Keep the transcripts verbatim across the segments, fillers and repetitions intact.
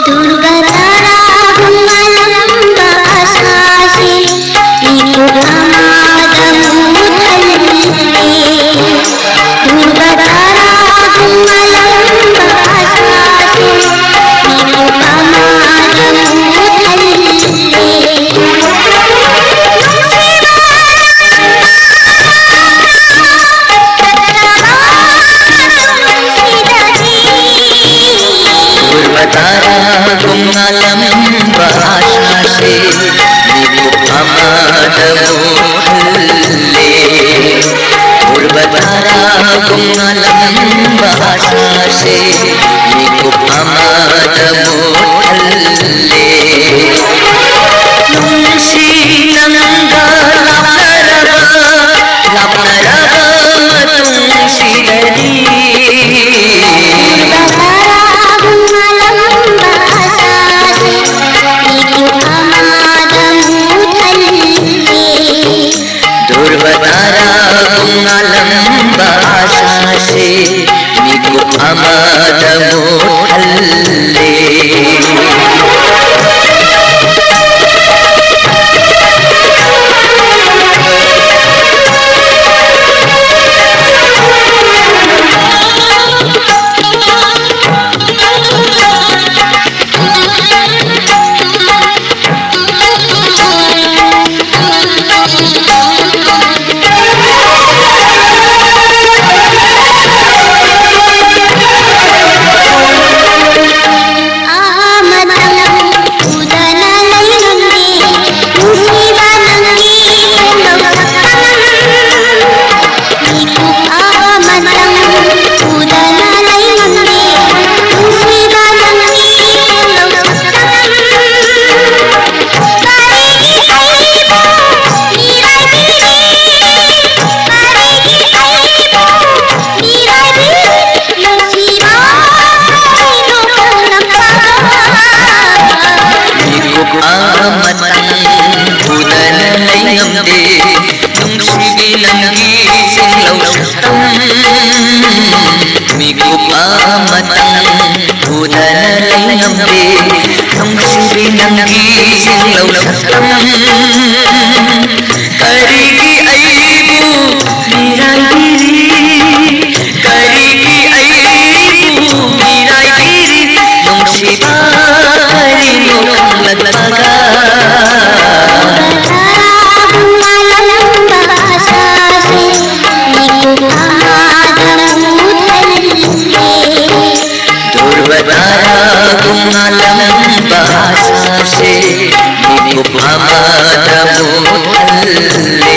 ꯇꯨꯔꯕ ꯇꯔꯥꯒꯨꯝ ꯉꯥꯜꯂꯝꯕ ꯑꯥꯁꯥꯁꯦ ꯃꯤꯀꯨꯞ ꯑꯃꯗ ꯃꯨꯠꯍꯜꯂꯦ꯫ ꯇꯨꯔꯕ ꯇꯔꯥꯒꯨꯝ ꯉꯥꯜꯂꯝꯕ ꯑꯥꯁꯥꯁꯦ ꯃꯤꯀꯨꯞ ꯑꯃꯗ ꯃꯨꯠꯍꯜꯂꯦ꯫ ꯅꯨꯡꯁꯤꯕ ꯅꯪꯒ ꯂꯥꯞꯅꯔꯕ ꯄꯨꯟꯁꯤꯗꯗꯤ ꯇꯨꯔꯕ ꯇꯔꯥꯒꯨꯝ ꯉꯥꯜꯂꯝꯕ ꯑꯥꯁꯥꯁꯦ ꯃꯤꯀꯨꯞ ꯑꯃꯗ ꯃꯨꯠꯍꯜꯂꯦ꯫ ꯇꯨꯔꯕ ꯇꯔꯥꯒꯨꯝ ꯉꯥꯜꯂꯝꯕ ꯑꯥꯁꯥꯁꯦ ꯃꯤꯀꯨꯞ ꯑꯃꯗ ꯃꯨꯠꯍꯜꯂꯦ꯫ ꯅꯨꯡꯁꯤ ꯅꯪꯒ ꯂꯥꯞꯅꯔꯕ, ꯂꯥꯞꯅꯔꯕ ꯃꯇꯨꯡꯁꯤꯗꯗꯤ ꯇꯔꯥꯒꯨꯝ ꯉꯥꯜꯂꯝꯕ ꯑꯥꯁꯥꯁꯦ ꯃꯤꯀꯨꯞ ꯑꯃꯗ ꯃꯨꯠꯍꯜꯂꯦ꯫ ꯇꯨꯔꯕ ꯇꯔꯥꯒꯨꯝ ꯉꯥꯜꯂꯝꯕ ꯑꯥꯁꯥꯁꯦ ꯃꯤꯀꯨꯞ ꯑꯃꯗ ꯉꯝꯗꯦ꯫ ꯅꯨꯡꯁꯤꯕꯤ ꯅꯪꯒꯤ ꯆꯤꯡꯂꯧ ꯁꯛꯇꯝ ꯀꯔꯤꯒꯤ ꯑꯩꯕꯨ ꯃꯤꯔꯥꯏꯕꯤꯔꯤ? ꯀꯔꯤꯒꯤ ꯑꯩꯕꯨ ꯃꯤꯔꯥꯏꯕꯤꯔꯤ? ꯅꯨꯡꯁꯤꯕ ꯀꯔꯤꯅꯣ ꯈꯪꯂꯛꯄꯒ ꯗꯨꯔꯕꯇꯥꯔꯥꯒꯨꯝ ꯉꯥꯜꯂꯝꯕ ꯑꯥꯁꯥꯁꯦ ꯃꯤꯀꯨꯞ ꯑꯃꯗ ꯃꯨꯠꯍꯜꯂꯦ꯫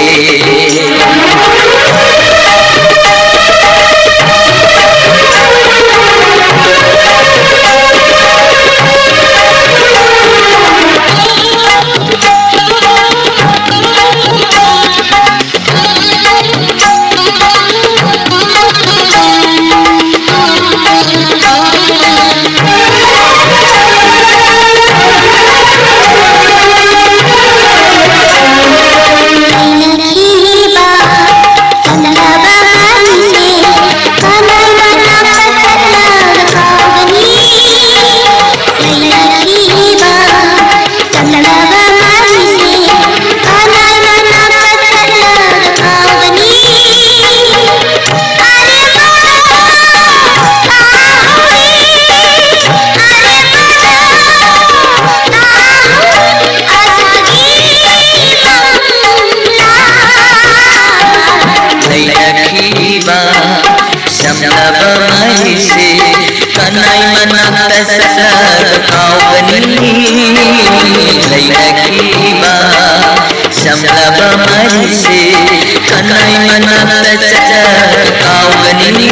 ꯂꯩꯅꯈꯤꯕ ꯆꯝꯂꯕ ꯃꯩꯁꯦ ꯀꯅꯥꯏ ꯃꯅꯥꯛꯇ ꯆꯠꯂꯒ ꯀꯥꯎꯒꯅꯤ? ꯂꯩꯅꯈꯤꯕ ꯆꯝꯂꯕ ꯃꯩꯁꯦ ꯀꯅꯥꯏ ꯃꯅꯥꯛꯇ ꯆꯠꯂꯒ ꯀꯥꯎꯒꯅꯤ?